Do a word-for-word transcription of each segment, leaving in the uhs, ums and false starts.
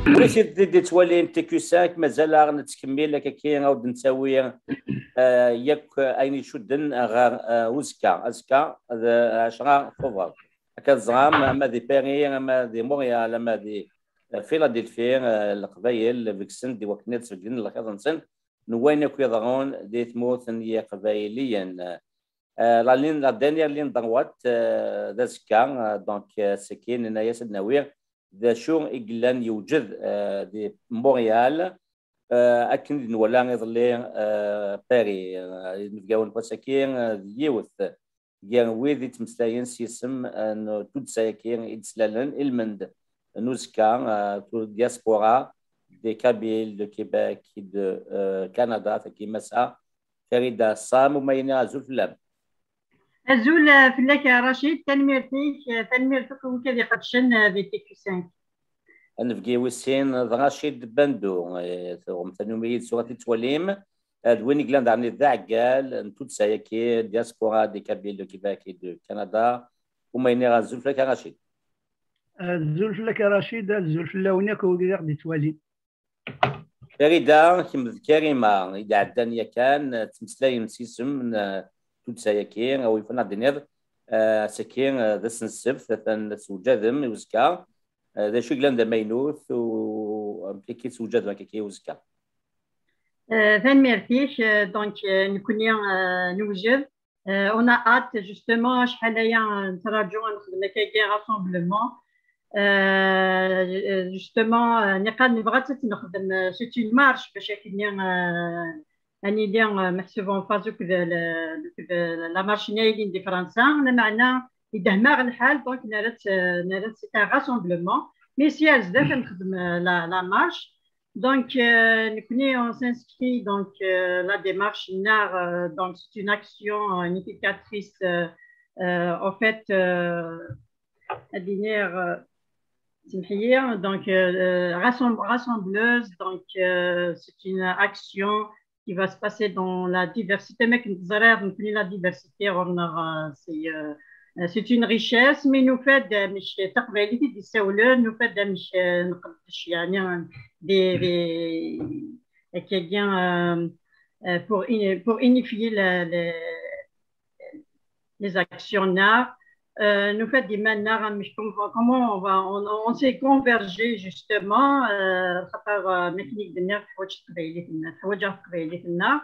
Wis d-yettwalin T Q cinq, mazal-aɣ nettkemmil akkaki, ad d-nettawi, eh, yakk ayen icudden ɣer, eh, uzekka. Azekka d ɛecra Tubeṛ. Akka teẓram, ama di Paris, ama di Montréal, ama di, eh, Philadelphie, eh, Leqbayel begsen-d i wakken ad sbeggen lxiḍ-nsen n wayen akk iḍerrun di tmurt n Yiqbayliyen. Eh, la ligne, la dernière ligne droite, eh, d azekka, eh, donc, eh, ass-agi, nenna-yas ad nawi d acu i yellan yewjed, eh, di Montréal, eh, akken i d-nwala iḍelli, eh, Paris. Eh, inebgawen n wass-agi, eh, d yiwet gar wid yettmeslayen s yisem, eh, n tuddsa-agi i d-slalen i lmend n uzekka, eh, diaspora des Kabyles de Québec et de, eh, Canada, tagi Massa Farida Sam Umayni, azul fell-am. Azul, eh, fell-ak, eh, Racid. Tanemmirt-ik, eh, tanemmirt akk i wid iqedcen, eh, di T Q cinq. Anebgi wis sin d Racid Bando, eh, tuɣem tanumi yid-s ur t-tettwalim, eh, d win i yellan daɣen d aɛeggal n tuddsa-agi, diaspora des Kabyles de Québec et de Canada. Umayni, azul fell-ak a Racid. Azul fell-ak a Racid, azul fell-awen akk wid i ɣ-d-yettwalin. Farida, kemm d Karima i d-ɛeddan yakan, eh, ttmeslayen s yisem n, eh, tuddsa-agi, a wi yufan ad d-tiniḍ, eh, ass-agi, eh, d ass n ssebt, atan tewjadem i uzekka. Eh, d acu i yellan d amaynut u amek akka i tewjadem akka i uzekka? Eh, tanemmirt-ik. Eh, donc, eh, nekkni, eh, newjed. Euh, on a hâte, justement, acḥal aya nettraǧu ad nexdem akkagi rassemblement. Euh, euh, justement, euh, niqal nebɣa ad tt-nexdem, euh, c'est une marche, bac akken, euh, ad nili, euh, meḥsub en phase akked la, akked la marche-nni i yellan di Fransa. Lameɛna idehhem-aɣ lḥal, donc nerra-tt, euh, nerra-tt c'est un rassemblement. Mais si ar zdat ad nexdem, euh, la, la marche. Donc, euh, nekkni, on s'inscrit, donc, euh, la démarche-nneɣ, euh, donc, c'est une action, euh, unificatrice, euh, euh, en fait, euh, ad iniɣ, euh, samḥ-iyi, donc, euh, rassemb-, rassembleuse, donc, euh, c'est une action qui va se passer dans la diversité, mais que nous avons la diversité, on aura, c'est, euh, c'est une richesse, mais nous fait des, amek taqbaylit i d-issawlen, nous fait des, euh, nqeddec, يعني, des, des, euh, euh, pour, uni-, pour unifier la, les, les actions-là. Euh, nous fait des manières, comment on va, on, on s'est convergé justement, euh, خاطر، euh, akken i d-nniɣ, teḥwaǧ teqbaylit-nneɣ, teḥwaǧ teqbaylit-nneɣ.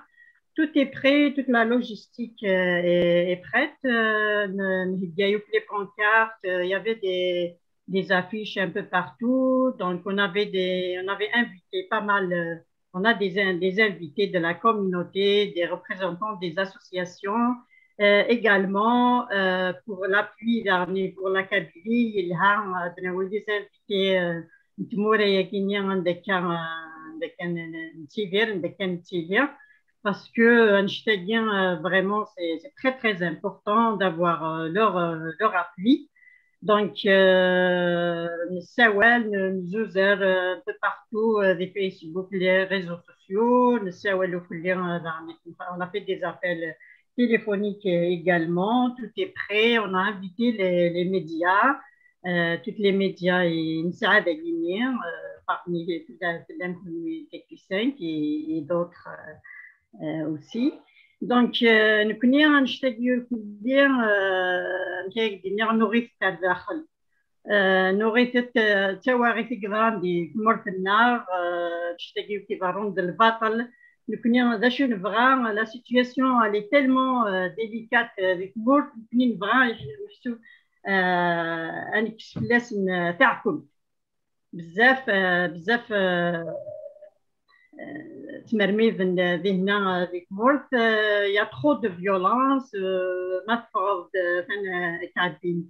Tout est prêt, toute la logistique, euh, est, est prête. Euh, n-, nhegga yakk les pancartes, euh, il y avait des, des affiches un peu partout. Donc, on avait des, on avait invité pas mal, euh, on a des in-, des invités de la communauté, des représentants des associations, euh, également, euh, pour l'appui, l'armée pour la Kabylie, il y a, euh, des invités, euh, n tmura-agi-nni anda akka, euh, anda akka n-, n-, nettidir, anda akka nettili. Parce que, euh, annect-agi, euh, vraiment, c'est, c'est très, très important d'avoir, euh, leur, euh, leur appui. Donc, euh, nessawal, n-, nezzuzer, euh, un peu partout, euh, des Facebook, les réseaux sociaux, nessawal fell-i, euh, on a fait des appels téléphoniques, euh, également, tout est prêt, on a invité les, les médias, euh, toutes les médias, et, euh, parmi les, les T Q cinq et, et d'autres, euh, euh, aussi. Donc, euh, nekkni, annect-agi, euh, nekk ad ak-d-iniɣ, nuɣ-it ar daxel. Euh, nuɣ-it, euh, d tawaɣit i yeḍran di tmurt-nneɣ, euh, annect-agi i iḍerrun d lbaṭel. Nekkni, d acu nebɣa, la situation, elle est tellement, euh, délicate, euh, di tmurt, nekkni nebɣa, meḥsub, euh, ad nekkes fell-asen, euh, taɛkemt. Bezzaf, euh, bezzaf, euh, euh, tmermiden, euh, dinna, euh, di tmurt. Euh, il y a trop de violence, euh, ma teffɣeḍ-d, euh, atan, euh, ad k-ɛeddin,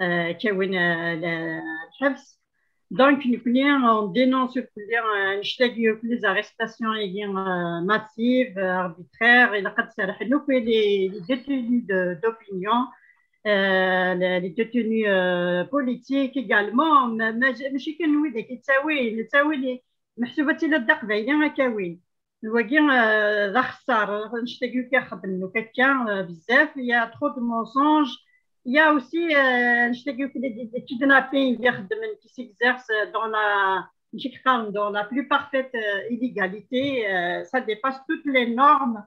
euh, ad k-awin, euh, le-, lḥebs. Donc, nekkni, on dénonce fell-i, euh, annect-agi, les arrestations-agi, euh, massives, euh, arbitraires, ilaq ad serrḥen akk les, les détenus de, d'opinion, euh, les, les détenus, euh, politiques également, ma, ma, mačči kan wid i yettawin, nettawi les, meḥsub ad tiliḍ d aqbayli ad k-awin. D wagi, euh, d axeṣṣar, annect-agi i xeddmen akk akka, euh, bezzaf, il y a trop de mensonges. Il y a aussi, euh, annect-agi, des, des kidnappings i xeddmen, qui s'exercent dans la, Dans la plus parfaite euh, illégalité, euh, ça dépasse toutes les normes.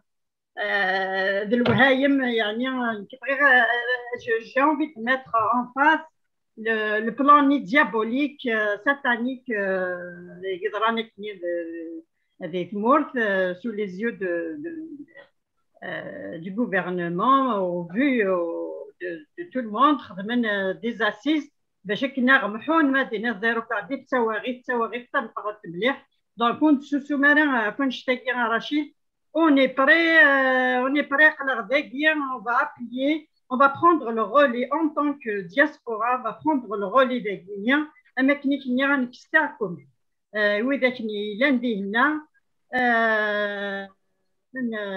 Euh, de l'Ouhaïm, j'ai envie de mettre en face le, le plan diabolique, euh, satanique, euh, sous les yeux de, de, euh, du gouvernement, au vu au, de, de, tout le monde, même euh, des assises, باش كنا غمحون مدينة زيرو كاردي بتساوي غير تساوي غير تنقرا مليح. Donc كنت سوسو مارا كنت شتاكي رشيد. On est prêt, euh, on est prêt à la on va appuyer, on va prendre le relais en tant que diaspora, on va prendre le relais des Guinéens, أما كني كني غنكستعكم وإذا كني لان ديهنا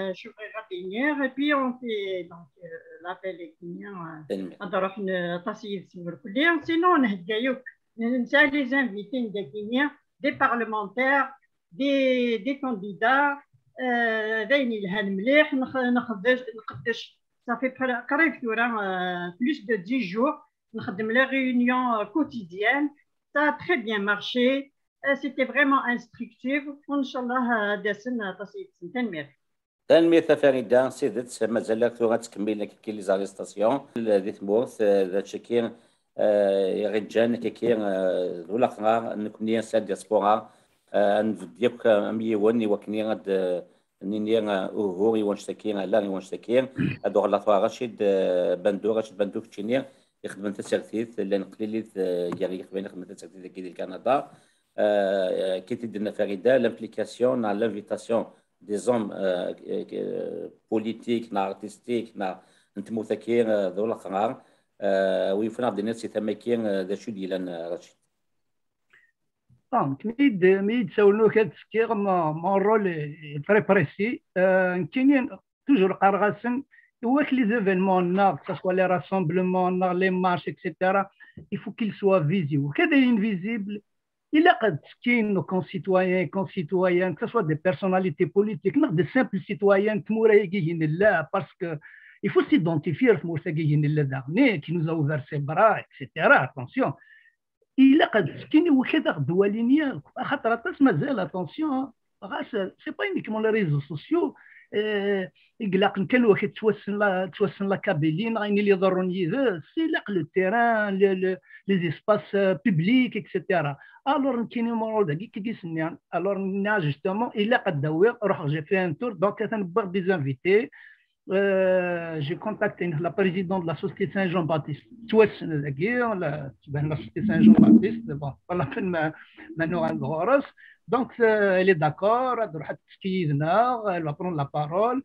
نشوف غادي نير et puis on fait donc l'appel des Guinéens. هذا روح تصيد سمر كليا. Sinon نهدى يوك نسال les invités des Guinéens, des parlementaires, des, des candidats, داين يلهان مليح نقدش. Ça fait قريب ثورة plus de dix jours نخدم les réunions quotidiennes. Ça a très bien marché. C'était vraiment instructif. وإن شاء الله هذا سنة تصيب سنتين مير. Tanemmirt a Farida, s tidet mazal-ak tura ad tkemmil kiki les arrestations di tmurt, d acu-agi iɣ-iǧǧan kiki d ulaqrar nekni s la diaspora, ad nbedd yakk am yiwen i wakken ad nini uhu i wannect-agi, ala i wannect-agi. Ad uɣaleɣ tura Racid Bandu, Racid Bandu keččini ixedmen tasertit, llan qlilit gar Yiqbayliyen ixedmen tasertit dagi di Lkanada. Kif i d-tenna Farida, l'implication neɣ l'invitation des hommes politiques neɣ artistiques neɣ n tmurt-agi d ulaqrar. Wi yufan ad d-iniḍ si tama-agi d acu i d-yellan, Racid? Nekni mi d-sawlen akk ad tekkiɣ, mon rôle est très précis. Nekkini toujours qqareɣ-asen, i wakk les événements-nneɣ, que ce soit les rassemblements-nneɣ, les marches, et cetera, il faut qu'ils soient visibles. Kadayen visibles, ilaq ad ttekkin nos concitoyens et concitoyennes, que ce soit des personnalités politiques, neɣ des simples citoyens n tmura-agi i nella, parce que il faut s'identifier ar tmurt-agi i nella daɣen, qui nous a ouvert ses bras, et cetera. Attention. Ilaq ad ttekkin i wakk ad aɣ-d-walin yakk, axaṭer aṭas mazal, attention, ɣas c'est pas uniquement les réseaux sociaux i ilaqen kan wakk ad ttwassen la Kabylie neɣ ayen i iḍerrun yid-s, ilaq le terrain, les espaces publics, et cetera. Alors nekkini mon rôle dagi kif i s-nniɣ, alors nniɣ justement ilaq ad d-awiɣ, ruḥeɣ j'ai fait un tour, donc atan wwiɣ des invités. J'ai contacté la présidente de la société Saint-Jean-Baptiste, la société Saint-Jean-Baptiste, bon, pas la peine maintenant. Donc elle est d'accord, elle va prendre la parole.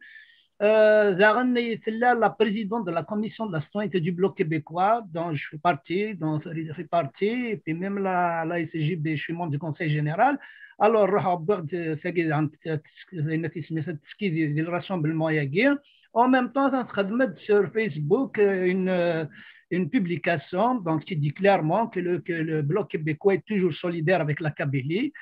La présidente de la commission de la citoyenneté du Bloc québécois, dont je fais partie, dont je fais partie, et puis même la, la S G B, je suis membre du Conseil général. Alors, le rassemblement, en même temps, on a sur Facebook une, une publication donc, qui dit clairement que le, que le Bloc québécois est toujours solidaire avec la Kabylie.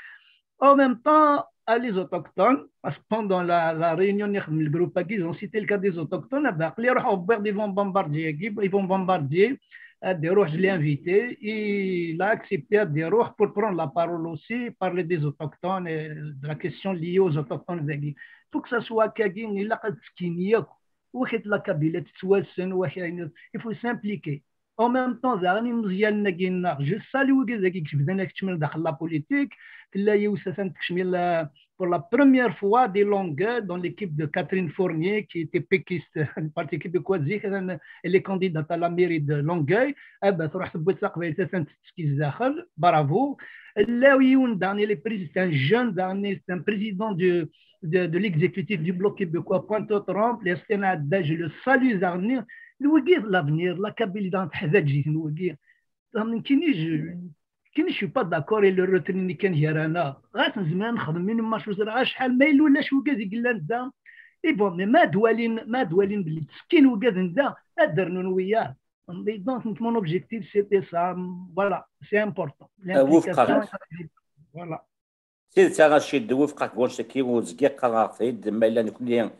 En même temps, à les autochtones, parce que pendant la, la réunion, le groupe, ils ont cité le cas des autochtones, ils vont bombarder, ils vont bombarder. Je l'ai invité, il a accepté à des pour prendre la parole aussi, parler des autochtones et de la question liée aux autochtones. Il faut que ça soit كاين الا قد تسكينيه واحد la Kabylie تتوسن واحد. Il faut s'impliquer. En même temps, زعما مزيان ناقينا. Je salue كذاك كيف بدنا كتشمل داخل la politique. تلا يوسف تكشمل pour la première fois des Longueuil dans l'équipe de Catherine Fournier, qui était péquiste, le Parti québécois, elle est candidate à la mairie de Longueuil. Eh ben, تروح تبوي تقبل تسكي الزاخر. Bravo. Là où il y a un jeune, c'est un président de, de, de l'exécutif du Bloc québécois, Pointe-aux-Trembles, je le salue, زعما. L'avenir, la Kabylie, dans le كاين شي با داكور الا روتني كان هي رانا غاس نزمر نخدم من ما شو زرا شحال ما يلو لا شو كذا قلنا ندا. اي بون مي ما دوالين ما دوالين باللي تسكين وكذا ندا ادرنون وياه. دونك مون اوبجيكتيف سيتي سا. فوالا سي امبورطون. وفقك. فوالا. سيد ساغا الشيد وفقك كونشتكي وزكي قرارتيد ما الا نكون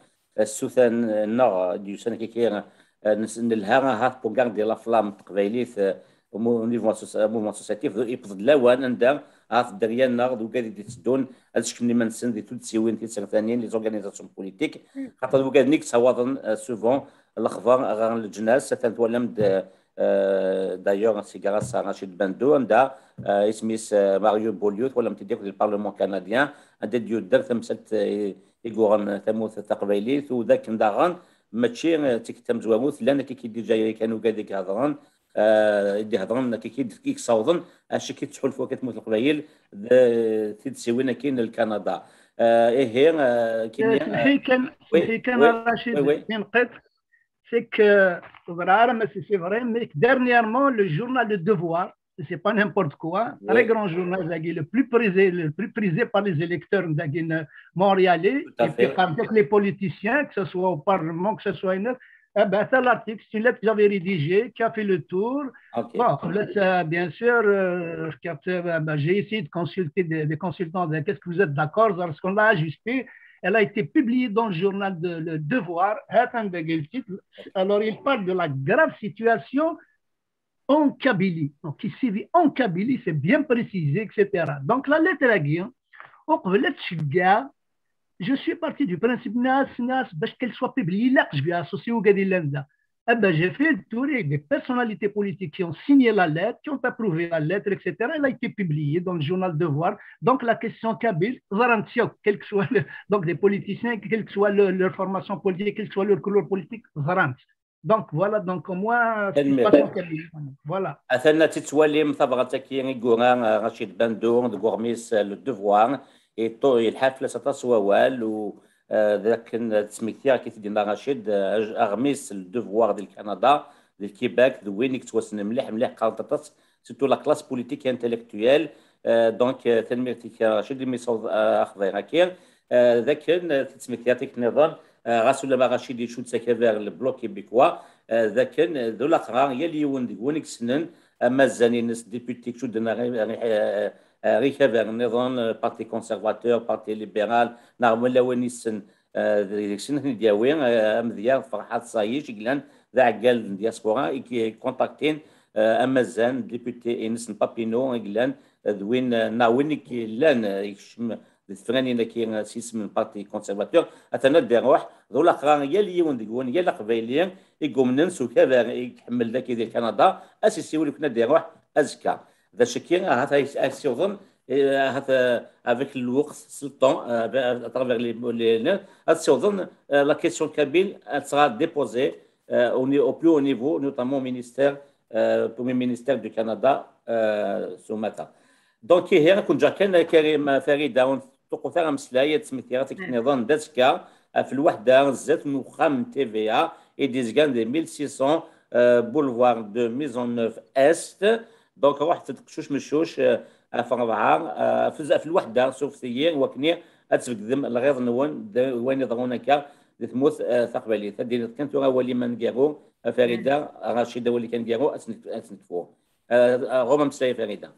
السوثان نغ ديوسان كيكي نلها هاف بوغاردي لافلام تقبايليت. موفمون اسوسياتيف يبض لوان عندها ɣef dderya-nneɣ d wigad i d-itteddun ad ceklen iman-nsen di tuddsiwin tisertanin, les organisations politiques, xaṭer d wigad-nni i yettawaḍen, euh, souvent lexbar ɣer leǧnas. Atan twalam-d, euh, d'ailleurs, seg ɣas Rachid Bando, anda, euh, isem-is, euh, Mario Bolio, twalam-t-id yakk di le Parlement canadien, anda d-yudder tamsalt, euh, i yuɣen tamurt taqbaylit, u d akken daɣen mačči, euh, d tikkelt tamezwarut, llan akka-k-id déjà yakan wigad i ihedren, euh, i d-ihedren akka-k-id, i yessawḍen, acu i yettḥulfu akka tmurt n Leqbayel d tidsiwin akkin n Lkanada. Euh, ihi, euh, kini, euh, Smeḥ-iyi kan, oui, smeḥ-iyi kan, oui, a Rachid, oui, oui. Tin qeḍ, c'est que, euh, ur ẓriɣ ara ma c'est vrai, mais que dernièrement, le journal Le Devoir, c'est pas n'importe quoi, Oui. Très grand journal, dagi, le plus prisé, le plus prisé par les électeurs, dagi, euh, montréalais, Tout à et puis fait. Par tous les politiciens, que ce soit au Parlement, que ce soit une... Eh ben, c'est l'article, c'est une lettre que j'avais rédigée, qui a fait le tour. Ok. Bon, là, ça, bien sûr, euh, quand, euh, ben, j'ai essayé de consulter des, des consultants, de dire, qu'est-ce que vous êtes d'accord, parce qu'on l'a ajusté. Elle a été publiée dans le journal de Le Devoir, Hatan Begel, le titre. Alors, il parle de la grave situation en Kabylie. Donc, qui sévit en Kabylie, c'est bien précisé, et cetera. Donc, la lettre à Guillaume, au Kvelet Shga, je suis parti du principe, Nas, Nas, parce qu'elle soit publiée, là, je vais associer au Gadilenda. Eh ben, j'ai fait le tour avec des personnalités politiques qui ont signé la lettre, qui ont approuvé la lettre, et cetera. Elle a été publiée dans le journal Devoir. Donc, la question kabyle, ẓran-tt yakk, quel que soit le, donc des politiciens, quelle que soit le- leur formation politique, quelle que soit leur couleur politique, ẓran-tt. Donc, voilà, donc moi, ce qui se passe en Kabylie. Voilà. Atan ad tettwalim tabrat-agi i yura, euh, Rachid Bando deg uɣmis, euh, Le Devoir, yeṭṭu-, yelḥa fell-as aṭas wawal, u, euh, d akken, euh, ttmektiɣ akka i t-id-yenna Rachid, euh, aɣmis Le Devoir di Lkanada, di Lkibak, d win i yettwassnen mliḥ mliḥ, qqaren-t aṭas, surtout la classe politique et intellectuelle. Euh, donc, euh, tanemmirt-ik a Rachid imi tessawḍeḍ, euh, axḍi-agi. Euh, d akken, euh, tittmektirt-ik nniḍen, euh, ɣas ulamma Rachid icudd s akal vers le Bloc québécois, euh, d akken, euh, d ulaqrar yal yiwen deg-wen i yessnen amazan-ines, député i icudden ar, ar, ar, ar ikabar nniḍen, euh, parti conservateur, parti libéral, neɣ wala win yessen, euh, deg-sen ad ten-id-yawi, euh, amedya Ferḥat Sayic i yellan d aɛeggal n diaspora i ikontaktin, euh, amazan, député-ines n Papineau i yellan, euh, d win, euh, neɣ win i yellan, euh, yekcem di tefranin-agi, euh, s yisem n parti conservateur, atan ad d-iruḥ, d ulaqrar yal yiwen deg-wen, yal aqbayli i yumnen s ukabar i iḥemmel dagi di Kanada, ad s-isiwel akken ad d-iruḥ azekka. D acu-agi, ahat ad s-, ad s-iwḍen, eh, ahat, euh, avec lweqt, s le temps, euh, à travers les, les, les, ad s-iwḍen, euh, la question kabyle, elle sera déposée, euh, au ni-, au plus haut niveau, notamment au ministère, euh, premier ministère du Canada, euh, s umata. Donc, ihi, ad ken-ǧǧeɣ kan, Karim, Farida, ur neṭṭuqut ara ameslay, ad d-smektiɣ tikkelt nniḍen d azekka, ɣef lweḥda, zdat n uxxam n T V A, i d-izgan di mille six cents, euh, boulevard de Maisonneuve Est. Donc, ruḥet-d qeccuc meccuc, euh, ɣef rebɛa, euh, ɣef, ɣef lweḥda, surfet-iyi, wakken ad tbegdem lɣiḍ-nwen d wayen iḍerrun akka di tmurt, euh, taqbaylit. Ad d-tiniḍ kan tura awal-im aneggaru, a Farida, Rachid, awal-ik aneggaru, ad s-nek-, ad s-nekfu. Euh, euh, ɣur-m ameslay, a Farida.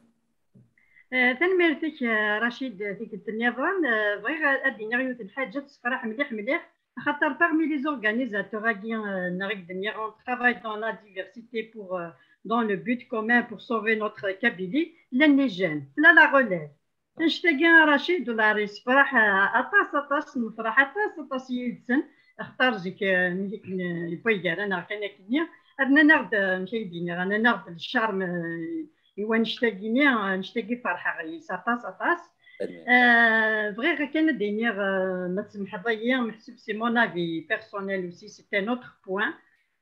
Eh, tanemmirt-ik, eh, Rachid, tikkelt nniḍen. Eh, bɣiɣ ad d-iniɣ yiwet n lḥaǧa tessefraḥ mliḥ mliḥ, axaṭer parmi les organisateurs-agi, eh, neɣ i d-nniɣ, on travaille dans la diversité pour, eh, dans le but commun pour sauver notre Kabylie, llan les jeunes, la, la relève. Annect-agi, a Rachid, ur la yessefraḥ, eh, aṭas, aṭas, nefraḥ aṭas, aṭas yid-sen, axaṭer zik, eh, mi akken, eh, yewwa gar-aneɣ kan akkenni, rnan-aɣ-d, eh, amek ay d-iniɣ, rnan-aɣ-d le charme, eh, i wannect-agi-nni, annect-agi ferḥeɣ yes aṭas, aṭas. Eh, bɣiɣ kan ad d-iniɣ, eh, ma tsemḥeḍ-iyi, meḥsub c'est mon avis personnel aussi, c'est un autre point.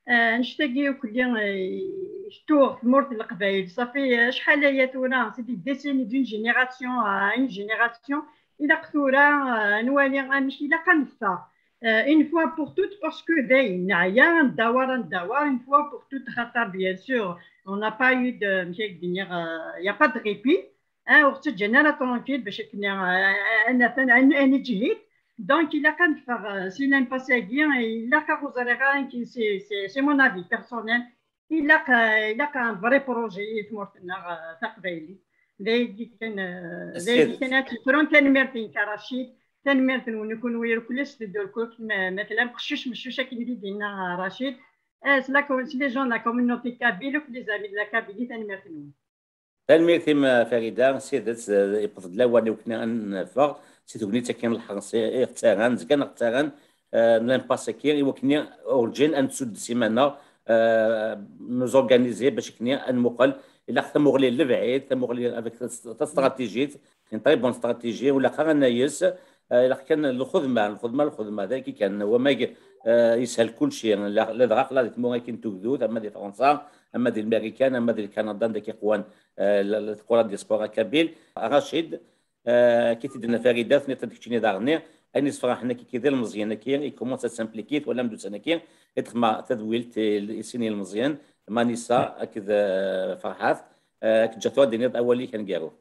Eh, annect-agi akk-nni, eh, tuɣ tmurt n Leqbayel, ça fait, eh, acḥal aya tura, c'est des décennies, d'une génération à une génération. Ilaq tura, eh, ad nwali amek ilaq ad neffeɣ. Euh, une fois pour toutes, parce que dayen neɛya, ad ndawar, ad ndawar, une fois pour toutes, xaṭer, bien sûr, on n'a pas eu de, amek ay d-iniɣ, euh, il y a pas de répit, hein, ur ttaǧǧan ara tranquille bac akken, euh, ad naf-, ad, ad neǧhid. Donc, ilaq ad neffeɣ, euh, si l'impasse-agi, ilaq, ur ẓriɣ ara, c'est, c'est, c'est mon avis personnel, ilaq, euh, ilaq un vrai projet i tmurt-nneɣ, euh, taqbaylit. D ayagi kan, euh, d ayagi kan ad tt-yefrun. Tanemmirt-nnek a Rachid, tanemmirt-nwen i kunwi irkelli s tedurkut, ma, ma tellam qeccuc meccuc akken i d-yenna, euh, Rachid. Eh, s la com-, s les gens de la communauté kabyle, akk les amis de la Kabylie, tanemmirt-nwen. Tanemmirt-im, a Farida, s tidet, eh, yewweḍ-d lawan i wakken ad neffeɣ si tegnit akken lḥers i, i ɣ-ttarran, zgan ɣ-ttarran, eh, n l'impasse-agi, i wakken urǧin ad nessuddes iman-nneɣ, eh, nous organiser bac akken ad nmuqel, ilaq tamuɣli n lebɛid, tamuɣli avec tas-, tastratijit, une très bonne stratégie, ur ilaq ara ad nayes, eh, ilaq kan lxedma, lxedma, lxedma, d ayagi kan, wamag, eh, yeshel kulci, la, ladɣa aql-aɣ di tmura-agi n tugdut, ama di Fransa, ama di Lmarikan, ama di Lkanada, anda i qwan, eh, la, la, tqura diaspora kabyle. Racid, eh, kif i d-tenna Farida, tenniḍ-d keččini daɣen, ayen yessefraḥen akka d ilmeẓyen-agi, i commence ad s'impliquer, twalam d ussan-agi, i texma tadwilt i, i sin ilmeẓyen, Manissa akked, eh, Ferḥat, eh, ad k-ǧǧeɣ tura d-tiniḍ awal-ik aneggaru.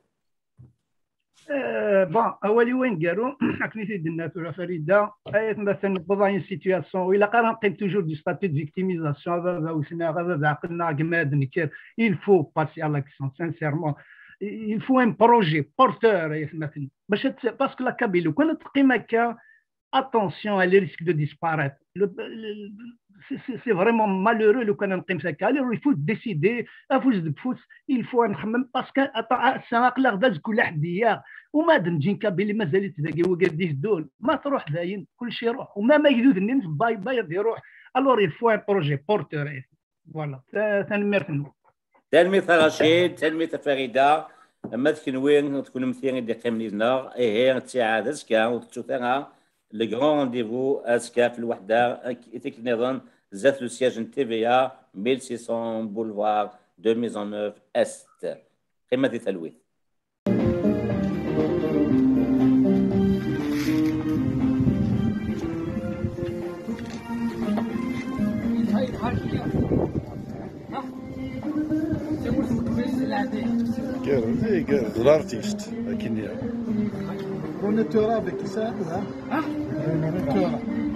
Eh, bon, awal-iw aneggaru, akken i t-id-tenna tura Farida, ay atmaten, newweḍ à une situation, ur ilaq ara neqqim toujours du statut de victimisation, a baba wten-aɣ, a baba ɛqlen-aɣ, gma ad nekker. Il faut passer à l'action, sincèrement. Il faut un projet porteur, ay atmaten. Bac ad t-, parce que la Kabylie, quand teqqim akka, attention, elle risque de disparaître. Le, le, c'est, c'est, c'est vraiment malheureux, le cas n Qim Sakal. Alors, il faut décider, afus deg ufus, il faut ad nxemmem, parce que, attends, ass-a, aql-aɣ d azekka ula ḥedd-iyaɣ. Uma d nǧi n Kabylie, mazal-itt dagi, wagi d-iteddun. Ma truḥ dayen, kulci iruḥ. Uma ma agdud-nni, bye bye, ad iruḥ. Alors, il faut un projet porteur. Voilà. Ta-, tanemmirt-nwen. Tanemmirt a Racid, tanemmirt a Farida. Ma d kenwi, d kennemti i d-iqqimen yid-neɣ, ihi ttiɛad azekka, ur tettut ara, le grand rendez-vous azekka ɣef lweḥda, ak-, i tikkelt nniḍen, zdat le siège n T V A, mille six cents boulevard de Maisonneuve Est. Qqim di talwit. Igerrez, igerrez, l'artiste, akken i. Bruno Tura avec qui ça, là? Hein? Bruno Tura.